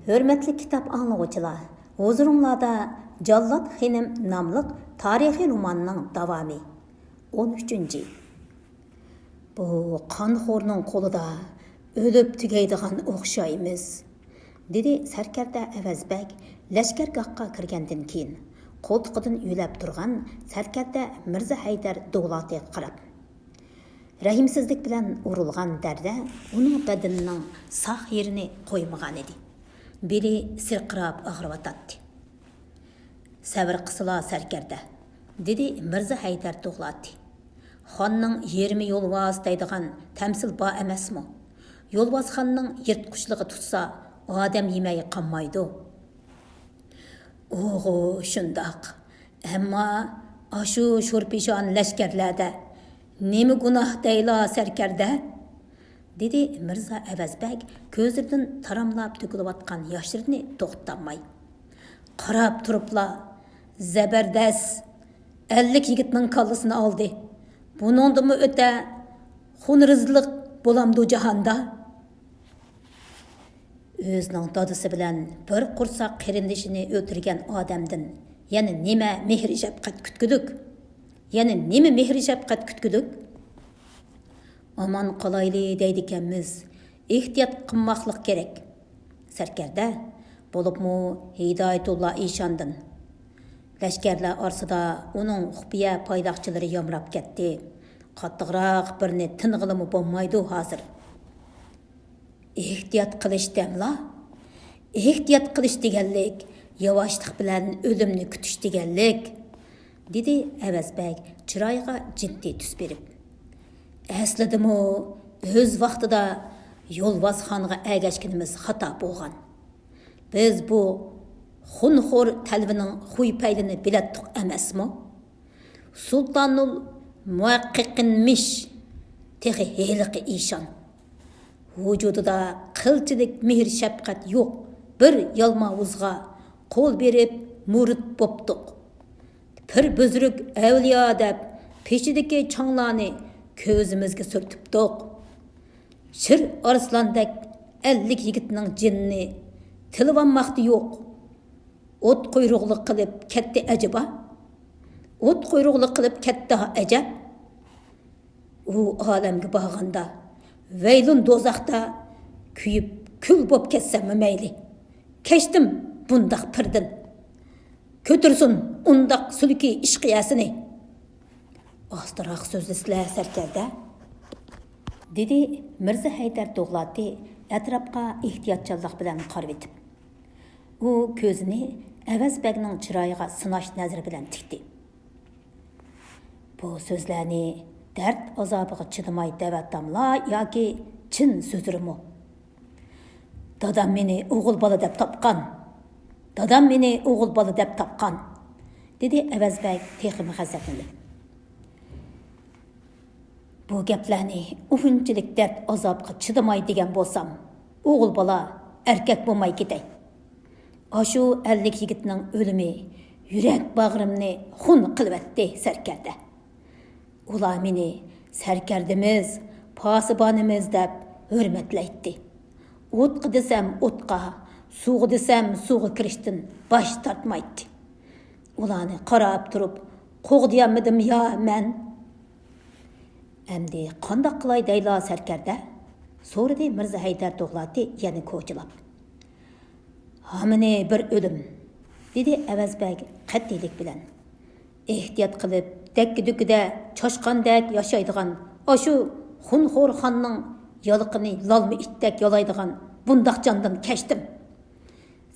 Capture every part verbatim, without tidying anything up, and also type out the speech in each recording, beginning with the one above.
ھۆرمەتلىك كىتاب ئاڭلىغۇچىلار، ھۇزۇرۇڭلاردا جاللات خېنىم ناملىق تارىخىي روماننىڭ داۋامى. ئون ئۈچىنچى. بۇ قانخورنىڭ قولىدا ئۆلۈپ تۈگەيدىغان ئوخشايمىز، دېدى سەركەردە ئەۋەز بەگ لەشكەرگاھقا كىرگەندىن كېيىن، قولتۇقىدىن يۆلەپ تۇرغان سەركەردە مىرزا ھەيدەر دوغلاتىغا قاراپ. رەھىمسىزلىك بىلەن ئۇرۇلغان دەردە ئۇنىڭ بەدىنىنىڭ ساق يېرىنى قويمىغانىدى. بېلى سىرقىراپ ئاغرىۋاتاتتى. سەۋر قىسىلا سەركەردە، دېدى مىرزا ھەيدەر دوغلاتى. خاننىڭ يېرىمى يولۋاس دەيدىغان تەمسىل بار ئەمەسمۇ؟ يولۋاسخاننىڭ يىرتقۇچلىقى تۇتسا، ئادەم يېمەي قالمايدۇ. ئۇغۇ، شۇنداق. ئەمما ئاشۇ شورپىشان لەشكەرلەردە نېمە گۇناھ دەيلا سەركەردە؟ دېدى مىرزا ئەۋەز بەگ كۆزلىرىدىن تاراملاپ تۆكۈلۈۋاتقان ياشلىرىنى توختىتالماي. قاراپ تۇرۇپلا، زەبەردەس! ئەللىك يىگىتنىڭ كاللىسىنى ئالدى. بۇنىڭدىنمۇ ئۆتە خۇنرىزلىق بولامدۇ جاھاندا؟ ئۆزىنىڭ دادىسى بىلەن بىر قورساق قېرىندىشىنى ئۆلتۈرگەن ئادەمدىن يەنە نېمە مېھرى-شەپقەت كۈتكۈدۈك؟ يەنە نېمە مېھرى-شەپقەت كۈتكۈدۈك؟ ئامان قالايلى دەيدىكەنمىز، ئېھتىيات قىلماقلىق كېرەك. سەركەردە، بولۇپمۇ ھىدايەتۇللا ئىشاندىن. لەشكەرلەر ئارىسىدا ئۇنىڭ خۇپىيە پايلاقچىلىرى يامراپ كەتتى. قاتتىقراق بىرنى تىنغىلىمۇ بولمايدۇ ھازىر. ئېھتىيات قىلىش دەملا؟ ئېھتىيات قىلىش دېگەنلىك، ياۋاشلىق بىلەن ئۆلۈمنى كۈتۈش دېگەنلىك، دېدى ئەۋەز بەگ چىرايىغا جىددىي تۈس بېرىپ. ئەسلىدىمۇ ئۆز ۋاقتىدا يولۋاسخانغا ئەگەشكىنىمىز خاتا بولغان. بىز بۇ خۇنخور تەلۋىنىڭ خۇي-پەيلىنى بىلەتتۇق ئەمەسمۇ؟ سۇلتانۇل مۇھەققىقىنمىش تېخى ھېلىقى ئىشان. ۋۇجۇدىدا قىلچىلىك مېھىر-شەپقەت يوق بىر يالماۋۇزغا قول بېرىپ مۇرىت بوپتۇق. پىر بۈزرۈك ئەۋلىيا دەپ پېشىدىكى چاڭلارنى كۆزىمىزگە سۈرتۈپتۇق. شىر ئارسلاندەك ئەللىك يىگىتنىڭ جېنىنى تىلىۋالماقتا يوق. ئوت قۇيرۇقلۇق قىلىپ كەتتى ئەجەبا؟ ئوت قۇيرۇقلۇق قىلىپ كەتتى ئەجەب؟ ئۇ ئالەمگە بارغاندا، ۋەيلۇن دوزاختا كۆيۈپ كۈل بوپ كەتسەممۇ مەيلى. كەچتىم بۇنداق پىردىن. كۆتۈرسۇن ئۇنداق سۈلۈكى ئىشقىيەسىنى. ئاستىراق سۆزلىسىلە، سەركەردە، دېدى مىرزا ھەيدەر دوغلاتى ئەتراپقا ئېھتىياتچانلىق بىلەن قارىۋېتىپ. ئۇ كۆزىنى ئەۋەز بەگنىڭ چىرايىغا سىناش نەزىرى بىلەن تىكتى. بۇ سۆزلەرنى دەرد ئازابىغا چىدىماي دەۋاتاملا ياكى چىن سۆزلىرىمۇ؟ دادام مېنى ئوغۇل بالا دەپ تاپقان. دادام مېنى ئوغۇل بالا دەپ تاپقان، دېدى ئەۋەز بەگ تېخىمۇ غەزەپلىنىپ. بۇ گەپلەرنى ئۇنچىلىك دەرد ئازابقا چىدىماي دېگەن بولسام، ئوغۇل بالا ئەركەك بولماي كېتەي. ئاشۇ ئەللىك يىگىتنىڭ ئۆلۈمى يۈرەك باغرىمنى خۇن قىلىۋەتتى، سەركەردە. ئۇلار مېنى سەركەردىمىز، پاسىبانىمىز دەپ ھۆرمەتلەيتتى. ئوتقا دېسەم ئوتقا، سۇغا دېسەم سۇغا كىرىشتىن باش تارتمايتتى. ئۇلارنى قاراپ تۇرۇپ قوغدىيالمىدىم يا مەن؟ ئەمدى قانداق قىلاي دەيلا، سەركەردە؟ سورىدى مىرزا ھەيدەر دوغلاتى يەنە كوچىلاپ. ھامىنى بىر ئۆلۈم، دېدى ئەۋەز بەگ قەتئىيلىك بىلەن. ئېھتىيات قىلىپ، دەككە-دۈككىدە چاشقاندەك ياشايدىغان، ئاشۇ خۇنخور خاننىڭ يالىقىنى لالما ئىتتەك يالايدىغان بۇنداق جاندىن كەچتىم.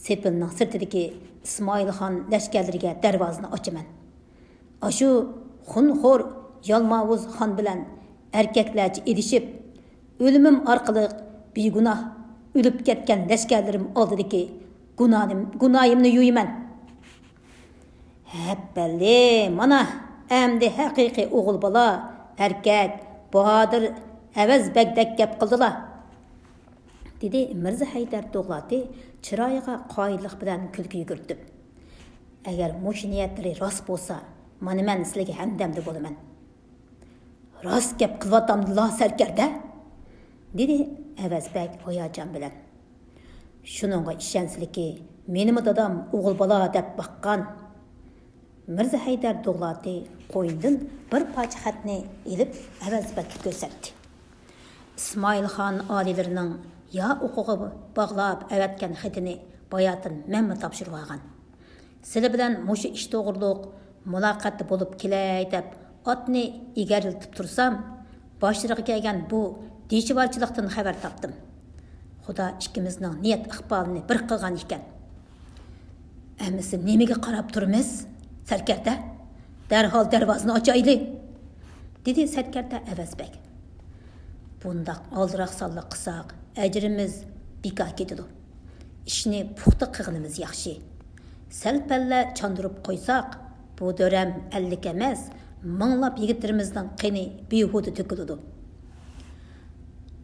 سېپىلنىڭ سىرتىدىكى ئىسمائىل خان لەشكەرلىرىگە دەرۋازىنى ئاچىمەن. ئاشۇ خۇنخور يالماۋۇز خان بىلەن ئەركەكلەرچە ئېلىشىپ، ئۆلۈمۈم ئارقىلىق بىگۇناھ ئۆلۈپ كەتكەن لەشكەرلىرىم ئالدىدىكى گۇناھىم-، گۇناھىمنى يۇيىمەن. ھەپپەللى، مانا، ئەمدى ھەقىقىي ئوغۇل بالا، ئەركەك، باھادىر ئەۋەز بەگدەك گەپ قىلدىلا، دېدى مىرزا ھەيدەر دوغلاتى چىرايىغا قايىللىق بىلەن كۈلكە يۈگۈرتۈپ. ئەگەر مۇشۇ نىيەتلىرى راست بولسا، مانا مەن سىلىگە ھەمدەمدە بولىمەن. راست گەپ قىلىۋاتامدىلا، سەركەردە؟ دېدى ئەۋەز بەگ ھاياجان بىلەن. شۇنىڭغا ئىشەنسىلىكى، مېنىمۇ دادام ئوغۇل بالا دەپ باققان. مىرزا ھەيدەر دوغلاتى قوينىدىن بىر پارچە خەتنى ئېلىپ، ئەۋەزبەگكە كۆرسەتتى. ئىسمائىلخان ئالىيلىرىنىڭ يا ئوقۇغا باغلاپ ئەۋەتكەن خېتىنى باياتىن مەنمۇ تاپشۇرۇۋالغان. سىلى بىلەن مۇشۇ ئىش توغرۇلۇق مۇلاقاتتا بولۇپ كېلەي دەپ ئاتنى ئىگەرلىتىپ تۇرسام، باشلىرىغا كەلگەن بۇ دىشۋارچىلىقتىن خەۋەر تاپتىم. خۇدا ئىككىمىزنىڭ نىيەت ئىقبالىنى بىر قىلغان ئىكەن. ئەمىسە نېمىگە قاراپ تۇرىمىز، سەركەردە؟ دەرھال دەرۋازىنى ئاچايلى، دېدى سەركەردە ئەۋەزبەگ. بۇنداق ئالدىراقسانلىق قىلساق، ئەجرىمىز بىكار كېتىدۇ. ئىشنى پۇختا قىلغىنىمىز ياخشى. سەل-پەللە چاندۇرۇپ قويساق، بۇ دۆرەم ئەللىك ئەمەس، مىڭلاپ يىگىتلىرىمىزنىڭ قېنى بىھۇدە تۆكۈلىدۇ.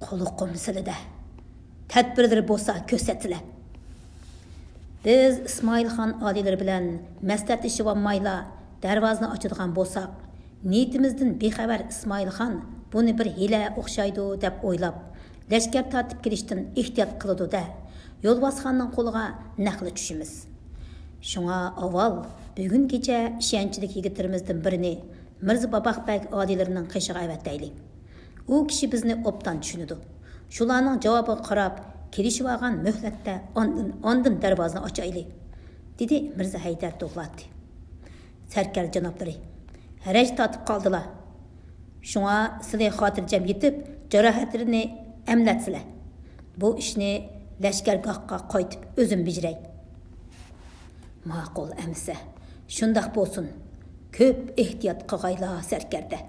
قۇلىقىم سىلىدە. تەدبىرلىرى بولسا كۆرسەتسىلە. بىز ئىسمائىلخان ئالىيلىرى بىلەن مەسلىھەتلىشىۋالمايلا دەرۋازىنى ئاچىدىغان بولساق، نىيىتىمىزدىن بىخەۋەر ئىسمائىلخان بۇنى بىر ھىيلە ئوخشايدۇ دەپ ئويلاپ، لەشكەر تارتىپ كېلىشتىن ئېھتىيات قىلىدۇ-دە، يولۋاسخاننىڭ قولىغا نەقلا چۈشىمىز. شۇڭا ئاۋۋال بۈگۈن كېچە ئىشەنچلىك يىگىتلىرىمىزدىن بىرىنى مىرزا باباق بەگ ئالىيلىرىنىڭ قېشىغا ئەۋەتەيلى. ئۇ كىشى بىزنى ئوبدان چۈشىنىدۇ. شۇلارنىڭ جاۋابىغا قاراپ، كېلىشىۋالغان مۆھلەتتە ئاندىن، ئاندىن دەرۋازىنى ئاچايلى، دېدى مىرزا ھەيدەر دوغلاتى. سەركەردە جانابلىرى، ھەرەج تارتىپ قالدىلا. شۇڭا سىلى خاتىرجەم يېتىپ، جاراھەتلىرىنى ئەملەتسىلە. بۇ ئىشنى لەشكەرگاھقا قايتىپ ئۆزۈم بېجىرەي. ماقۇل ئەمىسە، شۇنداق بولسۇن. كۆپ ئېھتىيات قىلغايلا، سەركەردە،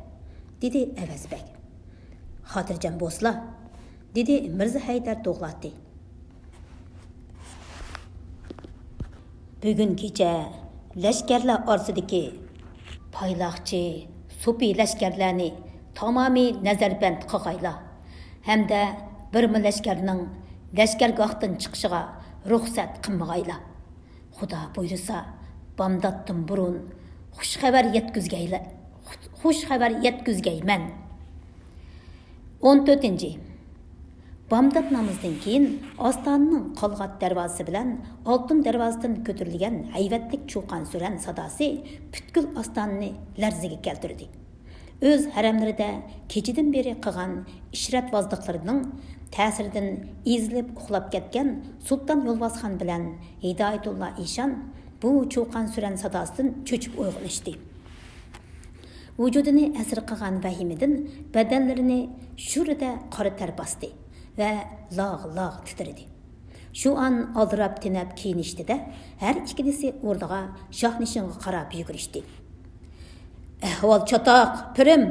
دېدى ئەۋەز بەگ. خاتىرجەم بولسىلا، دېدى مىرزا ھەيدەر دوغلاتى. بۈگۈن كېچە لەشكەرلەر ئارىسىدىكى پايلاقچى، سوپى لەشكەرلەرنى تامامىي نەزەربەند قىلغايلا ھەمدە بىرمۇ لەشكەرنىڭ لەشكەرگاھتىن چىقىشىغا رۇخسەت قىلمىغايلا. خۇدا بۇيرۇسا، بامداتتىن بۇرۇن خۇش خەۋەر يەتكۈزگەيلى، خۇش خەۋەر يەتكۈزگەيمەن. ئون تۆتىنچى، بامدات نامىزىدىن كېيىن ئاستانىنىڭ قالغات دەرۋازىسى بىلەن ئالتۇن دەرۋازىدىن كۆتۈرۈلگەن ھەيۋەتلىك چۇقان-سۈرەن ساداسى پۈتكۈل ئاستانىنى لەرزىگە كەلتۈردى. ئۆز ھەرەملىرىدە كېچىدىن بېرى قىلغان ئىشرەتۋازلىقلىرىنىڭ تەسىرىدىن ئېزىلىپ ئۇخلاپ كەتكەن سۇلتان يولۋاسخان بىلەن ھىدايەتۇللا ئىشان بۇ چۇقان-سۈرەن ساداسىدىن چۆچۈپ ئويغىنىشتى. ۋۇجۇدىنى ئەسىر قىلغان ۋەھىمىدىن بەدەنلىرىنى شۈرىدە قارا تەر باستى ۋە لاغ-لاغ تىترىدى. شۇ ئان ئالدىراپ-تېنەپ كىيىنىشتى-دە، ھەر ئىككىلىسى ئوردىغا شاھنىشىنغا قاراپ يۈگۈرۈشتى. ئەھۋال چاتاق، پىرىم!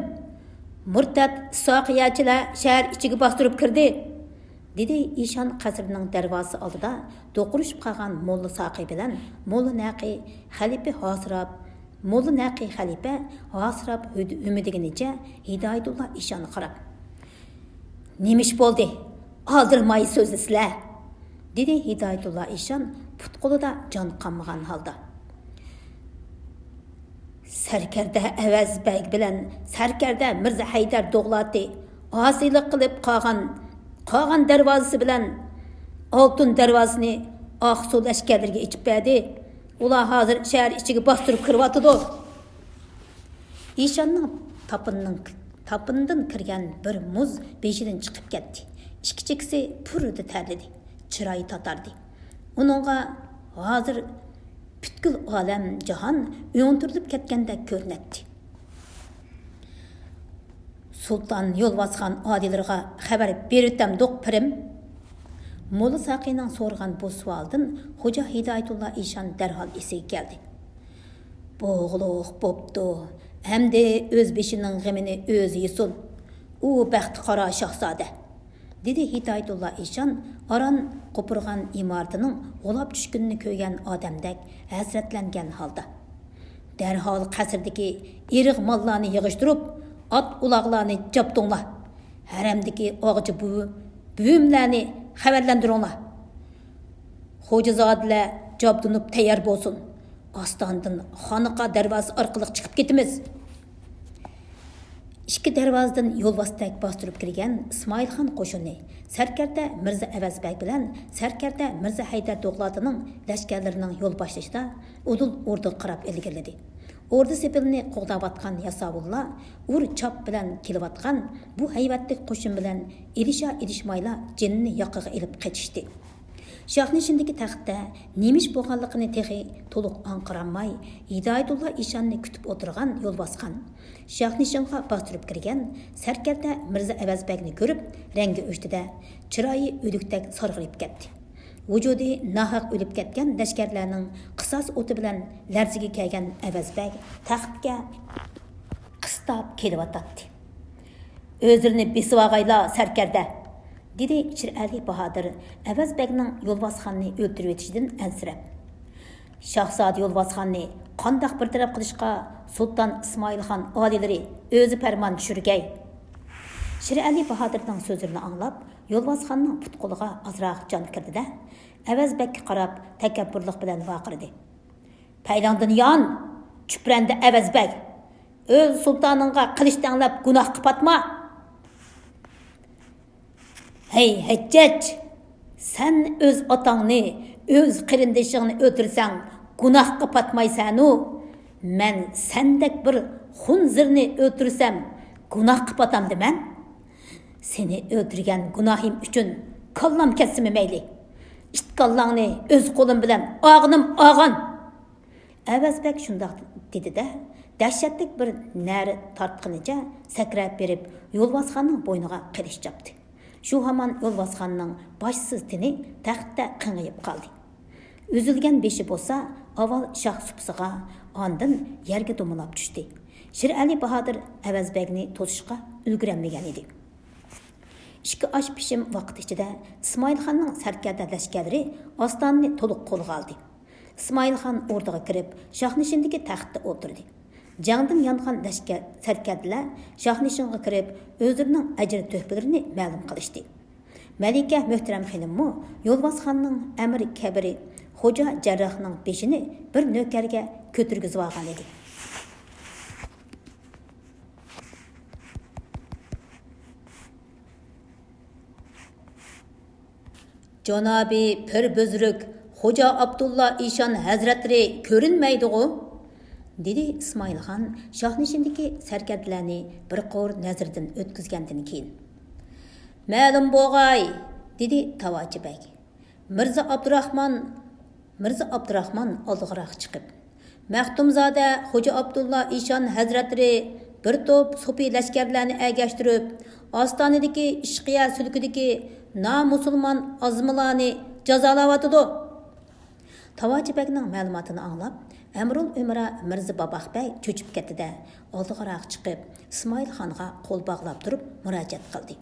مۇرتەت ساقىيەچىلەر شەھەر ئىچىگە باستۇرۇپ كىردى، دېدى ئىشان قەسرىنىڭ دەرۋازىسى ئالدىدا دوقۇرۇشۇپ قالغان موللا ساقى بىلەن موللا نەقى خەلىپە ھاسىراپ، موللا نەقى خەلىپە ھاسىراپ ھۆد-، ھۆمۈدىگىنىچە ھىدايەتۇللا ئىشانغا قاراپ. نېمە ئىش بولدى؟ ئالدىرىماي سۆزلىسىلە، دېدى ھىدايەتۇللا ئىشان پۇت-قولىدا جان قالمىغان ھالدا. سەركەردە ئەۋەز بەگ بىلەن سەركەردە مىرزا ھەيدەر دوغلاتى ئاسىيلىق قىلىپ قالغان، قالغان دەرۋازىسى بىلەن ئالتۇن دەرۋازىسىنى ئاقسۇ لەشكەرلىرىگە ئېچىپ بەردى. ئۇلار ھازىر شەھەر ئىچىگە باستۇرۇپ كىرىۋاتىدۇ. ئىشاننىڭ تاپىنىنىڭ، تاپىنىدىن كىرگەن بىر مۇز بېشىدىن چىقىپ كەتتى. ئىككى چېكىسى پۇررىدە تەرلىدى. چىرايى تاتاردى. ئۇنىڭغا ھازىر پۈتكۈل ئالەم جاھان ئۆڭتۈرۈلۈپ كەتكەندەك كۆرۈنەتتى. سۇلتان يولۋاسخان ئالىيلىرىغا خەۋەر بېرىۋېتەمدۇق، پىرىم؟ موللا ساقىنىڭ سورىغان بۇ سوئالىدىن خوجا ھىدايەتۇللا ئىشان دەرھال ئېسىگە كەلدى. بوغۇلۇق بوپتۇ. ئەمدى ئۆز بېشىنىڭ غېمىنى ئۆزى يېسۇن. ئۇ بەختى قارا شاھزادە، دېدى ھىدايەتۇللا ئىشان ئاران قوپۇرغان ئىمارىتىنىڭ غۇلاپ چۈشكىنىنى كۆرگەن ئادەمدەك ھەسرەتلەنگەن ھالدا. دەرھال قەسىردىكى ئېرىغ ماللارنى يىغىشتۇرۇپ، ئات-ئۇلاغلارنى جابدۇڭلار. ھەرەمدىكى ئاغىچى بۈۋى-، بۈۋىملەرنى خەۋەرلەندۈرۈڭلار. خوجازادىلەر جابدۇنۇپ تەييار بولسۇن. ئاستانىدىن خانىقا دەرۋازىسى ئارقىلىق چىقىپ كېتىمىز. ئىككى دەرۋازىدىن يولۋاستەك باستۇرۇپ كىرگەن ئىسمائىلخان قوشۇنى سەركەردە مىرزا ئەۋەز بەگ بىلەن سەركەردە مىرزا ھەيدەر دوغلاتىنىڭ لەشكەرلىرىنىڭ يول باشلىشىدا ئۇدۇل ئوردىغا قاراپ ئىلگىرىلىدى. ئوردا سېپىلىنى قوغداۋاتقان ياساۋۇللار ئۇر چاپ بىلەن كېلىۋاتقان بۇ ھەيۋەتلىك قوشۇن بىلەن ئېلىشا ئېلىشمايلا جېنىنى ياقىغا ئېلىپ قېچىشتى. شاھنىشىندىكى تەختتە نېمە ئىش بولغانلىقىنى تېخى تولۇق ئاڭقىرالماي، ھىدايەتۇللا ئىشاننى كۈتۈپ ئولتۇرغان يولۋاسخان شاھنىشىنغا باستۇرۇپ كىرگەن سەركەردە مىرزا ئەۋەز بەگنى كۆرۈپ، رەڭگى ئۆچتى-دە، چىرايى ئۆلۈكتەك سارغىيىپ كەتتى. ۋۇجۇدى ناھەق ئۆلۈپ كەتكەن لەشكەرلەرنىڭ قىساس ئوتى بىلەن لەرزىگە كەلگەن ئەۋەز بەگ تەختكە قىستاپ كېلىۋاتاتتى. ئۆزلىرىنى بېسىۋالغايلا، سەركەردە، دېدى شىرئەلى باھادىر ئەۋەز بەگنىڭ يولۋاسخاننى ئۆلتۈرۈۋېتىشىدىن ئەنسىرەپ. شاھزادە يولۋاسخاننى قانداق بىر تەرەپ قىلىشقا سۇلتان ئىسمائىلخان ئالىيلىرى ئۆزى پەرمان چۈشۈرگەي. شىرئەلى باھادىرنىڭ سۆزلىرىنى ئاڭلاپ، يولۋاسخاننىڭ پۇت-قولىغا ئازراق جان كىردى-دە، ئەۋەز بەگكە قاراپ تەكەببۇرلۇق بىلەن ۋارقىرىدى. پەيلىڭدىن يان، چۈپرەندە ئەۋەز بەگ! ئۆز سۇلتانىڭغا قىلىچ تەڭلەپ گۇناھقا پاتما! ھەي، ھەججەج! سەن ئۆز ئاتاڭنى، ئۆز قېرىندىشىڭنى ئۆلتۈرسەڭ، گۇناھقا پاتمايسەنۇ؟ مەن سەندەك بىر خۇنزىرنى ئۆلتۈرسەم، گۇناھقا پاتامدىمەن؟ سېنى ئۆلتۈرگەن گۇناھىم ئۈچۈن كاللام كەتسىمۇ مەيلى. ئىت كاللاڭنى ئۆز قولۇم بىلەن ئاغىنىم ئاغان! ئەۋەز بەگ شۇنداق دېدى-دە، دەھشەتلىك بىر نەرە تارتقىنىچە سەكرەپ بېرىپ، يولۋاسخاننىڭ بوينىغا قىلىچ چاپتى. شۇ ھامان يولۋاسخاننىڭ باشسىز تېنى تەختتە قېڭىيىپ قالدى. ئۈزۈلگەن بېشى بولسا ئاۋۋال شاھ سۇپىسىغا، ئاندىن يەرگە دومىلاپ چۈشتى. شىرئەلى باھادىر ئەۋەز بەگنى توسۇشقا ئۈلگۈرەلمىگەن ئىدى. ئىككى ئاش پىشىم ۋاقىت ئىچىدە ئىسمائىلخاننىڭ سەركەردە لەشكەرلىرى ئاستانىنى تولۇق قولغا ئالدى. ئىسمائىلخان ئوردىغا كىرىپ، شاھنىشىندىكى تەختتە ئولتۇردى. جەڭدىن يانغان لەشكەر، سەركەردىلەر شاھنىشىنغا كىرىپ، ئۆزلىرىنىڭ ئەجىر تۆھپىلىرىنى مەلۇم قىلىشتى. مەلىكە مۆھتەرەم خېنىممۇ يولۋاسخاننىڭ ئەمىر كەبىرى خوجا جەرراھنىڭ بېشىنى بىر نۆكەرگە كۆتۈرگۈزۈۋالغان ئىدى. جانابىي پىر بۈزرۈك خوجا ئابدۇللا ئىشان ھەزرەتلىرى كۆرۈنمەيدىغۇ؟ دېدى ئىسمائىلخان شاھنىشىندىكى سەركەردىلەرنى بىر قۇر نەزىرىدىن ئۆتكۈزگەندىن كېيىن. مەلۇم بولغاي، دېدى تاۋاچى بەگ. مىرزا ئابدۇراخمان، مىرزا ئابدۇراخمان ئالدىغىراق چىقىپ، مەختۇمزادە خوجا ئابدۇللا ئىشان ھەزرەتلىرى بىر توپ سوپى لەشكەرلەرنى ئەگەشتۈرۈپ، ئاستانىدىكى ئىشقىيە سۈلكىدىكى نامۇسۇلمان ئازمىلارنى جازالاۋاتىدۇ. تاۋاچى بەگنىڭ مەلۇماتىنى ئاڭلاپ، ئەمرۇل ئۆمرا مىرزا باباق بەگ چۆچۈپ كەتتى-دە، ئالدىغىراق چىقىپ، ئىسمائىل خانغا قول باغلاپ تۇرۇپ مۇراجىئەت قىلدى.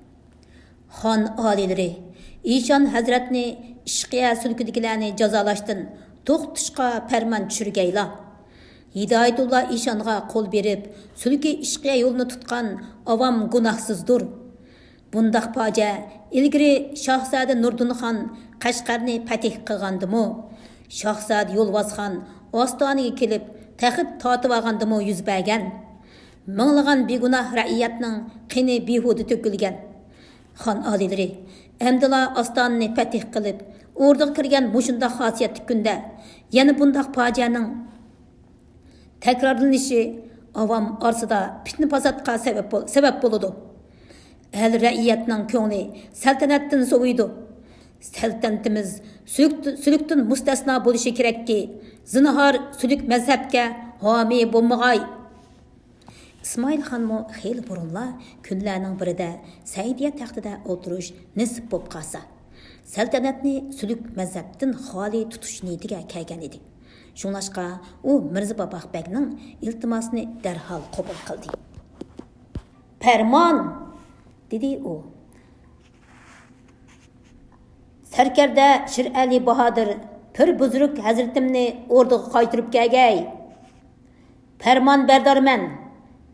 خان ئالىيلىرى، ئىشان ھەزرەتنى ئىشقىيە سۈلكىدىكىلەرنى جازالاشتىن توختىتىشقا پەرمان چۈشۈرگەيلا. ھىدايەتۇللا ئىشانغا قول بېرىپ، سۈلكى ئىشقىيە يولىنى تۇتقان ئاۋام گۇناھسىزدۇر. بۇنداق پاجىئە ئىلگىرى شاھزادە نۇردىن خان قەشقەرنى پەتھ قىلغاندىمۇ، شاھزادە يولۋاس خان ئاستانىگە كېلىپ تەخت تارتىۋالغاندىمۇ يۈز بەرگەن. مىڭلىغان بىگۇناھ رەئىيەتنىڭ قېنى بىھۇدە تۆكۈلگەن. خان ئالىيلىرى، ئەمدىلا ئاستانىنى پەتھ قىلىپ، ئوردىغا كىرگەن مۇشۇنداق خاسىيەتلىك كۈندە يەنە بۇنداق پاجىئەنىڭ تەكرارلىنىشى ئاۋام ئارىسىدا پىتنە-پاساتقا سەۋەب بول-، سەۋەب بولىدۇ. ئەل رەئىيەتنىڭ كۆڭلى سەلتەنەتتىن سوۋۇيدۇ. سەلتەنىتىمىز سۈلۈك-، سۈلۈكتىن مۇستەسنا بولۇشى كېرەككى، زىنھار سۈلۈك مەزھەپكە ھامىي بولمىغاي. ئىسمائىل خانمۇ خېلى بۇرۇنلا كۈنلەرنىڭ بىرىدە سەئىدىيە تەختىدە ئولتۇرۇش نېسىپ بولۇپ قالسا، سەلتەنەتنى سۈلۈك مەزھەپتىن خالىي تۇتۇش نىيىتىگە كەلگەن ئىدى. شۇڭلاشقا ئۇ مىرزا باباق بەگنىڭ ئىلتىماسىنى دەرھال قوبۇل قىلدى. پەرمان! دېدى ئۇ. سەركەردە شىرئەلى باھادىر پىر بۇزرۇك ھەزرىتىمنى ئوردىغا قايتۇرۇپ كەلگەي. پەرمانبەردارمەن،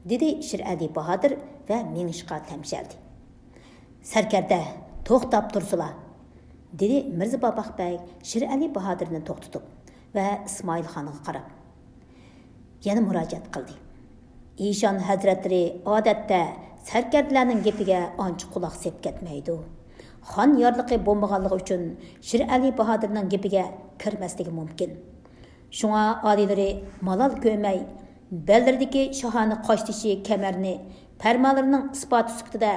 دېدى شىرئەلى باھادىر ۋە مېڭىشقا تەمشەلدى. سەركەردە، توختاپ تۇرسىلا، دېدى مىرزا باباق بەگ شىرئەلى باھادىرنى توختىتىپ ۋە ئىسمائىل خانغا قاراپ يەنە مۇراجىئەت قىلدى. ئىشان ھەزرەتلىرى ئادەتتە سەركەردىلەرنىڭ گېپىگە ئانچە قۇلاق سېلىپ كەتمەيدۇ. خان يارلىقى بولمىغانلىقى ئۈچۈن شىرئەلى باھادىرنىڭ گېپىگە كىرمەسلىكى مۇمكىن. شۇڭا ئالىيلىرى مالال كۆرمەي، بەللىرىدىكى شاھانە قاشتېشى كەمەرنى پەرمانلىرىنىڭ ئىسپاتى سۈپىتىدە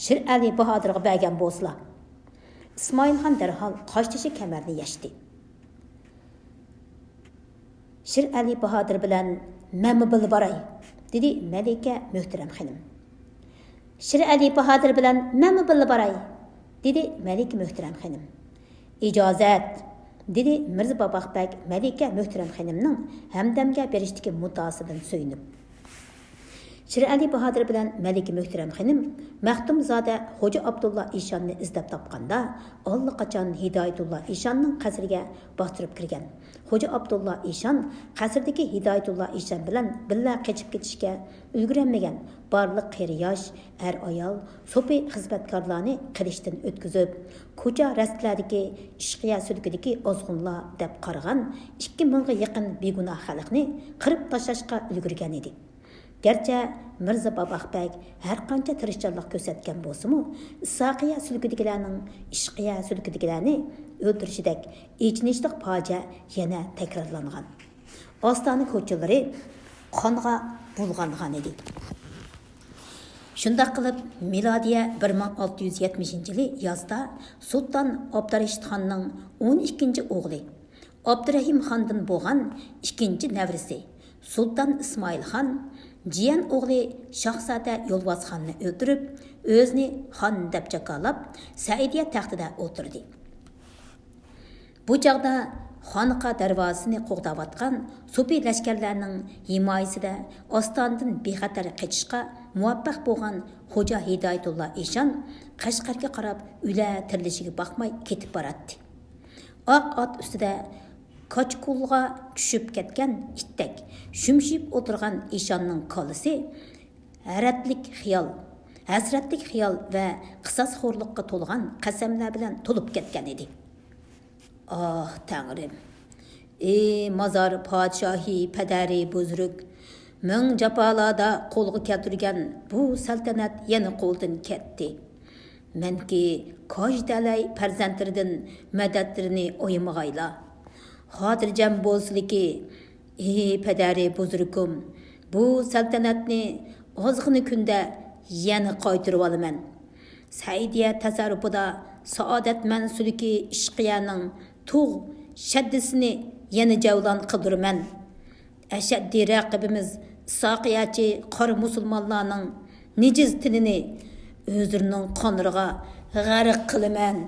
شىرئەلى باھادىرغا بەرگەن بولسىلا. ئىسمائىلخان دەرھال قاشتېشى كەمەرنى يەشتى. شىرئەلى باھادىر بىلەن مەنمۇ بىللە باراي، دېدى مەلىكە مۆھتەرەم خېنىم. شىرئەلى باھادىر بىلەن مەنمۇ بىللە باراي، دېدى مەلىكە مۆھتەرەم خېنىم. ئىجازەت، دېدى مىرزا باباق بەگ مەلىكە مۆھتەرەم خېنىمنىڭ ھەمدەمگە بېرىشتىكى مۇددىئاسىدىن سۆيۈنۈپ. شىرئەلى باھادىر بىلەن مەلىكە مۆھتەرەم خېنىم مەختۇمزادە خوجا ئابدۇللا ئىشاننى ئىزدەپ تاپقاندا، ئاللىقاچان ھىدايەتۇللا ئىشاننىڭ قەسرىگە باستۇرۇپ كىرگەن. خوجا ئابدۇللا ئىشان قەسىردىكى ھىدايەتۇللا ئىشان بىلەن بىللە قېچىپ كېتىشكە ئۈلگۈرەلمىگەن بارلىق قېرى-ياش، ئەر-ئايال، سوپى خىزمەتكارلارنى قىلىچتىن ئۆتكۈزۈپ، كوچا رەستىلەردىكى ئىشقىيە سۈلكىدىكى ئازغۇنلار دەپ قارىغان ئىككى مىڭغا يېقىن بىگۇناھ خەلقنى قىرىپ تاشلاشقا ئۈلگۈرگەن ئىدى. گەرچە مىرزا باباق بەگ ھەرقانچە تىرىشچانلىق كۆرسەتكەن بولسىمۇ، ئىسھاقىيە سۈلكىدىكىلەرنىڭ ئىشقىيە سۈلكىدىكىلەرنى ئۆلتۈرۈشىدەك ئېچىنىشلىق پاجىئە يەنە تەكرارلانغان. ئاستانە كوچىلىرى قانغا بۇلغانغان ئىدى. شۇنداق قىلىپ، مىلادىيە بىر مىڭ ئالتە يۈز يەتمىشىنچى يىلى يازدا سۇلتان ئابدۇرېشىت خاننىڭ ئون ئىككىنچى ئوغلى، ئابدۇرېھىم خاندىن بولغان ئىككىنچى نەۋرىسى سۇلتان ئىسمائىل خان جىيەن ئوغلى شاھزادە يولۋاس خاننى ئۆلتۈرۈپ، ئۆزىنى خان دەپ جاكارلاپ، سەئىدىيە تەختىدە ئولتۇردى. بۇ چاغدا خانىقا دەرۋازىسىنى قوغداۋاتقان سوپى لەشكەرلەرنىڭ ھىمايىسىدە ئاستانىدىن بىخەتەر قېچىشقا مۇۋەپپەق بولغان خوجا ھىدايەتۇللا ئىشان قەشقەرگە قاراپ ئۆلە تىرىلىشىگە باقماي كېتىپ باراتتى. ئاق ئات ئۈستىدە كاچكۇلغا چۈشۈپ كەتكەن ئىتتەك شۈمشىيىپ ئولتۇرغان ئىشاننىڭ كاللىسى ھەرەتلىك خىيال، ھەسرەتلىك خىيال ۋە قىساسخورلۇققا تولغان قەسەملەر بىلەن تولۇپ كەتكەن ئىدى. ئاھ، تەڭرىم! ئى مازار پادىشاھى پەدەرى بۇزرۇك! مىڭ جاپالاردا قولغا كەلتۈرگەن بۇ سەلتەنەت يەنە قولدىن كەتتى. مەنكى كاج تەلەي پەرزەنتلىرىدىن مەدەتلىرىنى ئايىمىغايلا. خاتىرجەم بولسىلىكى، ئى پەدەرى بۇزرۇكۇم، بۇ سەلتەنەتنى ئازغىنە كۈندە يەنە قايتۇرۇۋالىمەن. سەئىدىيە تەسەررۇپىدا سائادەتمەن سۈلۈكى ئىشقىيەنىڭ تۇغ شەددىسىنى يەنە جەۋلان قىلدۇرىمەن. ئەشەددىي رەقىبىمىز ئىسھاقىيەچى قارا مۇسۇلمانلارنىڭ نىجىس تېنىنى ئۆزلىرىنىڭ قانلىرىغا غەرق قىلىمەن.